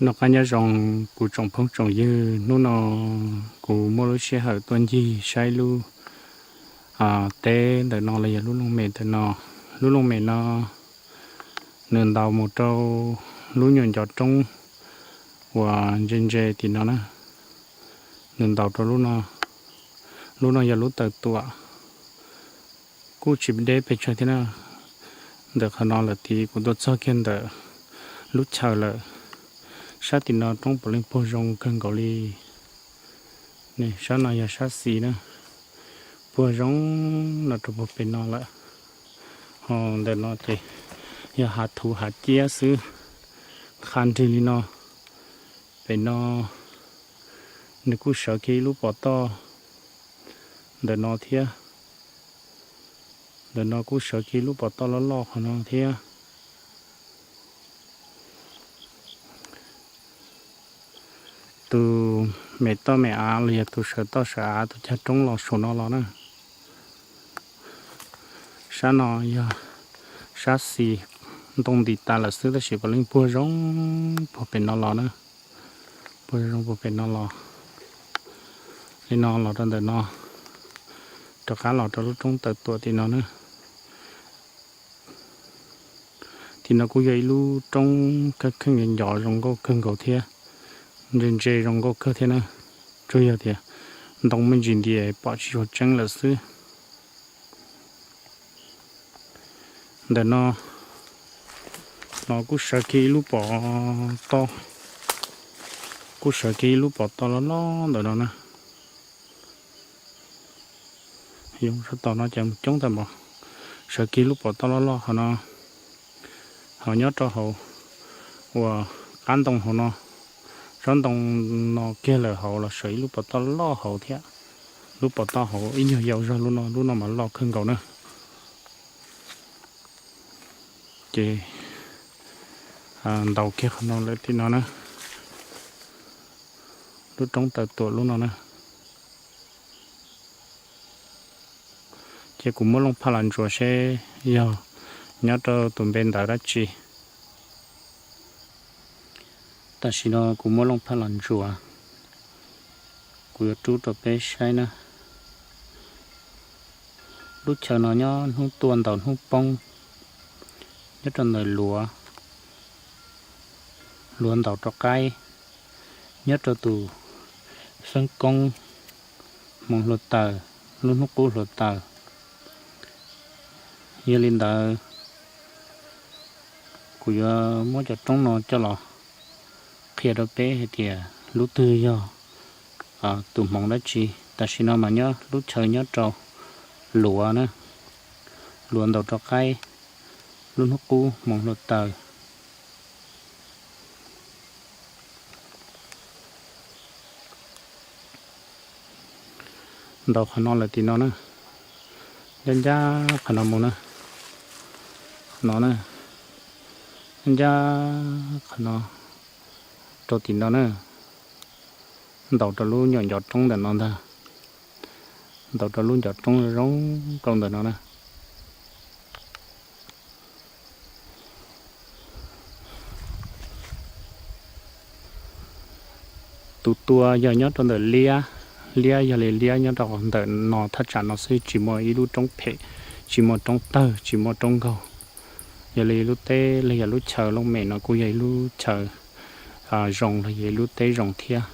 Noj qab nyob zoo kuv tsoom phooj tsoom ywg, hnub no kuv muaj lub sij hawm tuaj ncig saib lub teb ntawm no los yog lub looj mem ntawm no. Lub looj mem no nws ntaus mus rau lub nyuam ncov roob uas ntse ntse tim no na. Nws ntaus rau lub no, lub no yog lub taw tuam, kuj tsis deb pes tsawg thiab na. Ntawm qhov no lawm tid kuv tuaj txog kiag ntawm lub chaw lawm. Sab tim no roob puav leej puag zoo kawg nkaus li. Sab no yog sab xis na, puag zoo no rau puag pem no lawm. Ho ntawm no ces yog hav thuv hav ciab xwb, qha nrig li no. Pem no nws kuj sawv kiag ib lub pov toj ntawm no thiab. Ntawm no kuj sawv kiag ib lub pov toj loj loj qhov no thiab. Tus me toj me av los yog tus sawv toj sawv av tus cag roob los saum no los na. Sab no yog sab xis, ntoo ntim tas lawm xwb tab sis puav leej puag zoo puag pem no los na. Puag zoo puag pem no los, li no los rau ntawm no, rov qab los rau lub roob taw tuam tim no na. Tim no kuj yog ib lub roob kheej kheej nco zoo nkauj kawg nkaus thiab, ntse ntse zoo nkauj kawg thiab na. Tsuas yog tias ntoo me ntsis ntias pom tsis tshua tseeb lawm xwb. Ntawm no, no kuj sawv kiag ib lub pov toj, kuj sawv kiag ib lub pov toj loj loj ntawm no na. Yoo sab tom no ces coob tag npaum, sawv kiag lub pov toj loj loj hauv no, ho nyob rau hauv uas qab ntoo hauv no, tsob ntoo no kiag lawm hauv los sawv ib lub pov toj loj hauv thiab. Lub pov toj hauv ib nyuag yau zog lub no, lub no mas loj kawg nkaus na. Ces ntaus kiag qhov no lawm tim no na, lub roob taw tuam lub no na. Ces kuv muab looj phaj los ntsuas seb yog nyob rau tus npe ntawd dab tsi. Tam sim no kuv muab looj phaj los ntsuas, kuv yuav rub rau peb saib na. Lub chaw no nyob hnub tuaj ntaus hnub poob, nyob rau ntawm luav, luav ntaus rau qaib, nyob rau tus xeeb koob hmoov hluav taws, lub hnub qub hluav taws. Yog li ntawd, kuv yuav muab cov roob no coj los qhia rau peb hais tias lub twg yog tus hmoov dab tsi. Tam sim no mas nyob lub chaw nyob rau luav na, luav ntaus rau qaib, lub hnub qub hmoov hluav taws. Ntaus qhov no lawm tim no na, ncaj ncaj qhov no mus na, no na, ncaj ncaj qhov no rau tim no na, ntaus rau lub nyuam ncov roob ntawm no ntag, ntaus rau lub ncov roob zoo nkauj ntawm no na. Tus tua yog nyob rau ntawm liab, liab yog li liab nyob rau ntawm no thaj tsam no xwb, tsis muaj ib lub roob phem, tsis muaj roob tawg, tsis muaj roob nkaug. Yog li lub teb los yog lub chaw looj mem no kuj yog ib lub chaw zoo los yog ib lub teb zoo thiab.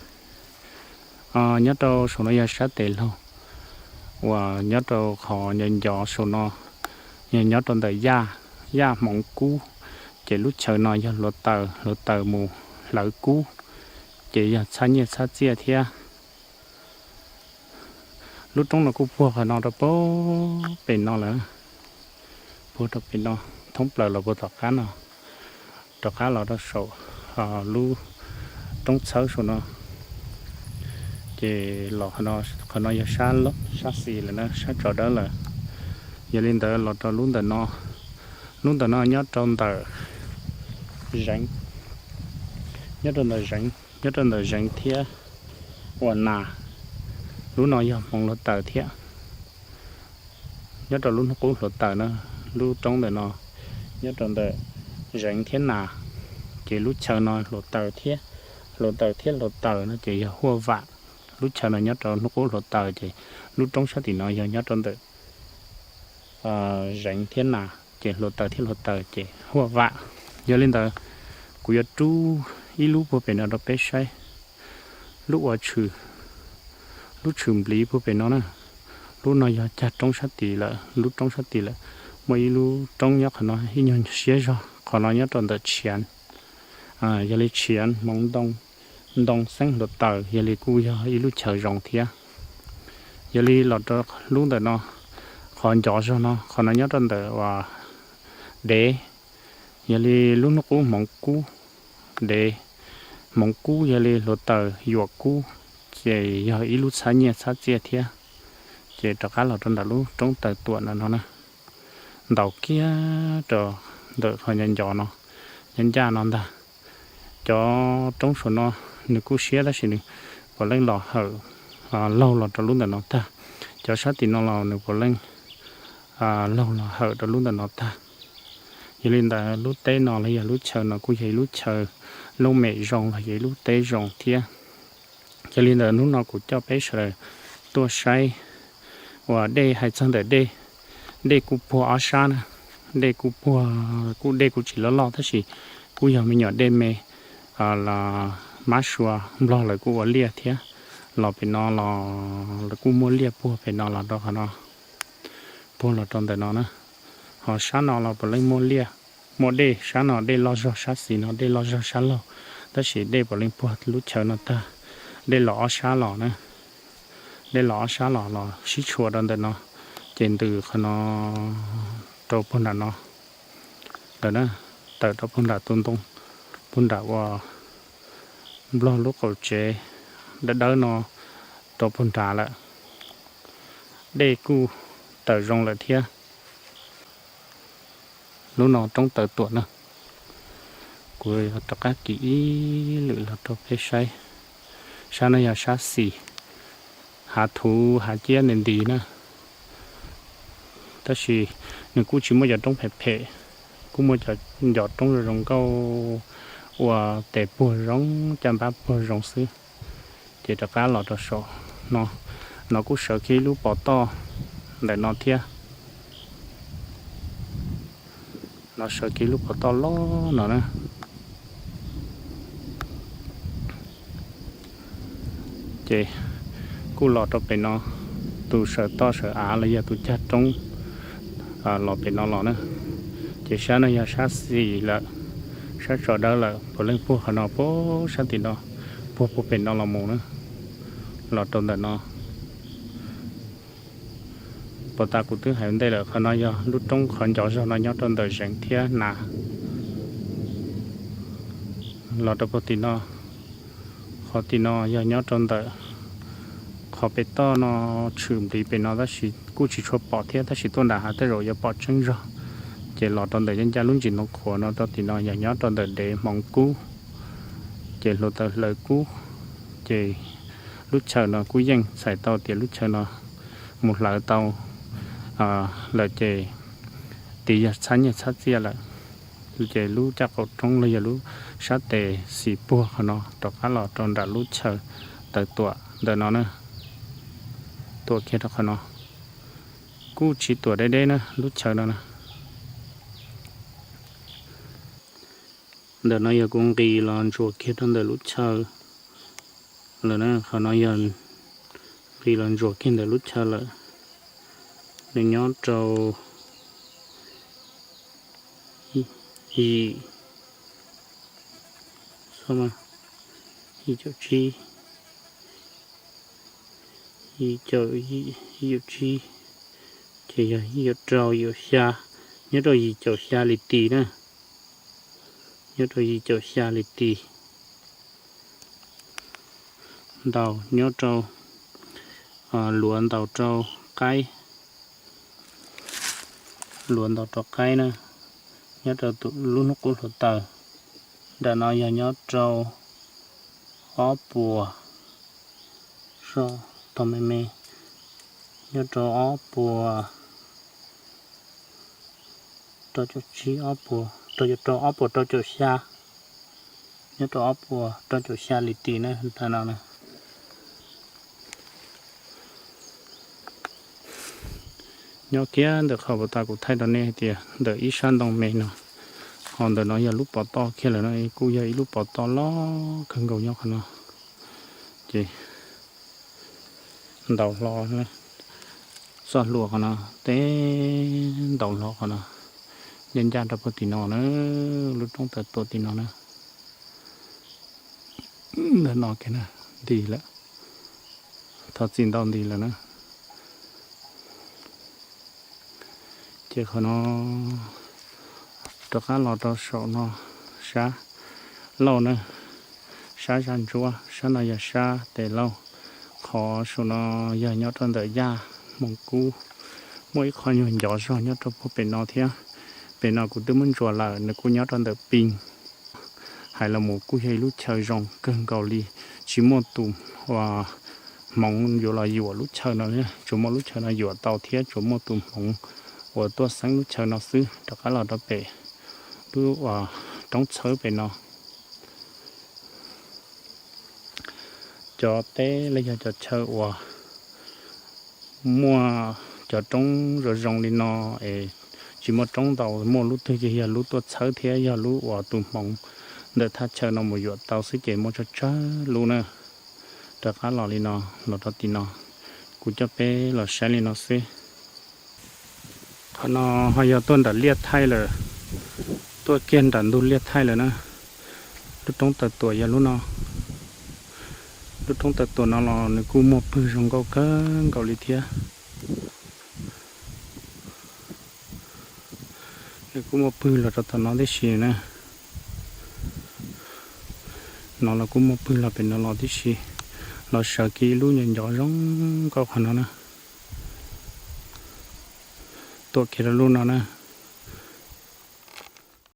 Nyob rau saum no yog sab tes laug uas nyob rau qhov nco nco saum no, yog nyob rau ntawm yaj, yaj hmoov kub, ces lub chaw no yog hluav taws, hluav taws mus hlawv kub, ces yog txhab nyiaj txhab txiaj thiab. Lub roob no kuj puag qhov no rau puag pem no lawm, puag rau pem no, thoob plaws los puag tom qab no, rov qab los rau saum lub roob txhawb saum no. Ces los qhov no yog sab xis lawm na, sab tso dawb lawm. Yog li ntawd los rau lub ntawm no, lub ntawm no nyob rau ntawm zeev, nyob rau ntawm zeev, nyob rau ntawm zeev thiab ua nas. Lub no yog hmoov hluav taws thiab, nyob rau lub hnub qub hluav taws na. Lub roob ntawm no nyob rau ntawm zeev thiab nas, ces lub chaw no hluav taws thiab. Hluav taws thiab hluav taws no ces yog huaj vam. Lub chaw no nyob rau hnub qub hluav taws ces lub roob sab tim no yog nyob rau ntawm zeev thiab nas, ces hluav taws thiab hluav taws ces huaj vam. Yog li ntawd, kuv yuav rub ib lub puag pem no rau peb saib. Lub uas tshwm, lub tshwm npliv puag pem no na. Lub no yog cag roob sab tid lawm, lub roob sab tid lawm. Muaj ib lub roob nyob qhov no ib nyuag siab zog, qhov no nyob rau ntawm tshiav. Yog li tshiav hmoov ntoo, ntoo xeeb hluav taws, yog li kuj yog ib lub chaw zoo thiab. Yog li los rau lub ntawm no, qhov ncov zog no, qhov no nyob rau ntawm uas dev, yog li lub hnub qub hmoov kub, dev, hmoov kub, yog li hluav taws yuam kub, ces yog ib lub txhab nyiaj txhab txiaj thiab. Ces rov qab los rau ntawm lub roob taws tuam ntawm no na, ntaus kiag rau ntawm qhov ncov no, ncaj ncaj no ntag. Cov roob saum no nws kuj siab tab sis nws puav leej los hawm laug los rau lub ntawm no tag. Cov sab tim no los nws puav leej laug los hawm rau lub ntawm no tag. Yog li ntawd lub teb no los yog lub chaw no kuj yog ib lub chaw looj mem zoo los yog ib lub teb zoo thiab. Yog li ntawd hnub no kuv coj peb sawv daws tuaj saib uas dej, hais txog ntawm dej, dej kuj puag ob sab na, dej kuj puag, kuj dej kuj tsis loj loj tab sis kuj yog me nyuam dej me, los mab sua nplog lawv kuj ua liaj thiab, los pem no los lawv kuj muaj liaj puag pem no los rau qhov no, puag los rau ntawm no na. Ho sab no los puav leej muaj liaj, muaj dej, sab no dej loj zog, sab xis no dej loj zog sab laug, tab sis dej puav leej puag lub chaw no tag, dej los ob sab los na. Dej los ob sab los los sib tshuam rau ntawm no, ces ntws qhov no rau puag nram no lawm na, tawm rau puag nram tus ntoo, puag nram uas nplog lub qaum tsev dawb dawb no rau puag nrad lawm. Dej kuj tawm zoo lawm thiab. Lub no roob taw tuam na. Kuv rov qab kis ib lwm los rau peb saib. Sab no yog sab xis, hav thuv hav ciab nti nti na. Tab sis nws kuj tsis muaj cov roob phem phem, kuj muaj cov ncov roob zoo zoo nkauj ua tes puag zoo, caj npab puag zoo xwb. Ces rov qab los rau saum no, no kuj sawv kiag ib lub pov toj ntawm no thiab. No sawv kiag ib lub pov toj loj no na. Ces kuj los rau pem no, tus sawv toj sawv av los yog tus cag roob los pem no los na. Ces sab no yog sab xis lawm, sab tso dawb lawm, puav leej puag qhov no puag sab tim no, puag puag pem no los mus na, los rau ntawm no. Puag ta kuv twb hais ua ntej lawm, qhov no yog lub roob qhov ncov zog no nyob rau ntawm zeev thiab nas. Los rau puag tim no, qhov tim no yog nyob rau ntawm qhov pem toj no, tshwm npliv pem no tab sis kuj tsis tshua pom thiab, tab sis tuaj nram hav tej zaum yuav pom tseeb zog. Ces los rau ntawm ncaj ncaj lub ntsis ntoo qhuav no rau tim no yog nyob rau ntawm dev hmoov kub, ces hluav taws hlawv kub. Ces lub chaw no kuj yeej txhais tau tias lub chaw no mus hlawv tau lawm ces tiv yog txhab nyiaj txhab txiaj lawm. Ces lub caj qaum roob los yog lub sab tes xis puag qhov no rov qab los rau nram lub chaw taw tuam ntawm no na, tuam kiag rau qhov no. Kuj tsis tuam deb deb na lub chaw no na. Ntawm no yog kuv nqis los ntsuas kiag rau ntawm lub chaw lawm na, qhov no yog nqis los ntsuas kiag ntawm lub chaw lawm. Nws nyob rau yim, yim caum tsib, yim caum, yim caum tsib, ces yog yim caum rau, yim caum xya, nyob rau yim caum xya li ti na, nyob rau yim caum xya li ti. Ntaus nyob rau, luav ntaus rau qaib, luav ntaus rau qaib na, nyob rau lub hnub qub hluav taws. Nram no yog nyob rau ob puas, so, tog me me, nyob rau ob puas rau caum tsib, ob puas rau caum rau, ob puas rau caum xya, nyob rau ob puas rau caum xya li ti na, ntawm no na. Nyob kiag ntawm qhov uas tas kuv thaij rau nej hais tias ntawm ib sab ntoo me no, ho ntawm no yog lub pov toj kiag lawm no, kuj yog ib lub pov toj loj kawg nkaus nyob qhov no. Ces ntaus hlo, txoj hlua qhov no, teb ntaus hlo qhov no, ncaj ncaj rau puag tim no na, lub roob tawm tuam tim no na. Ntawm no kiag na, nti lawm, thov txim ntau nti lawm na. Ces qhov no rov qab los rau saum no, sab laug na, sab zaj ntsuab, sab no yog sab tes laug. Qhov saum no yog nyob rau ntawm yaj hmoov kub, muaj ib qho nyuag ncov zog nyob rau puag pem no thiab. Pem no kuv twb muab ntsuas lawm, nws kuj nyob rau ntawm pis. Hais los mus kuj yog ib lub chaw zoo kawg nkaus li, tsis muaj tus uas hmoov yuav los yuam lub chaw no, tsuas muaj lub chaw no yuam tau thiab tsuas muaj tus hmoov uas tuaj xeeb lub chaw no xwb. Rov qab los rau pem lub uas roob txhawb pem no, cov teb los yog cov chaw uas muaj cov roob zoo zoo li no es tsis muaj roob ntau, muaj lub twg ces yog lub tuaj txhawb thiab yog lub uas tus hmoov ntawm thaj chaw no mus yuam tau xwb ces muaj tsawg tsawg lub na. Rov qab los li no, los rau tim no, kuv coj peb los saib li no xwb. Qhov no ho yog tuaj nram liaj thaij lawm, tuaj kiag nram ntug liaj thaij lawm na. Lub roob tawm tuam yog lub no. Lub roob tawm tuam no los nws kuj muaj pwg zoo nkauj kawg nkaus li thiab. Nws kuj muaj pwg los rau tom no tib si na. No los kuj muaj pwg los pem no los tib si, los sawv kiag ib lub ncov ncov zoo nkauj qhov no na. Tuam kiag rau lub no na,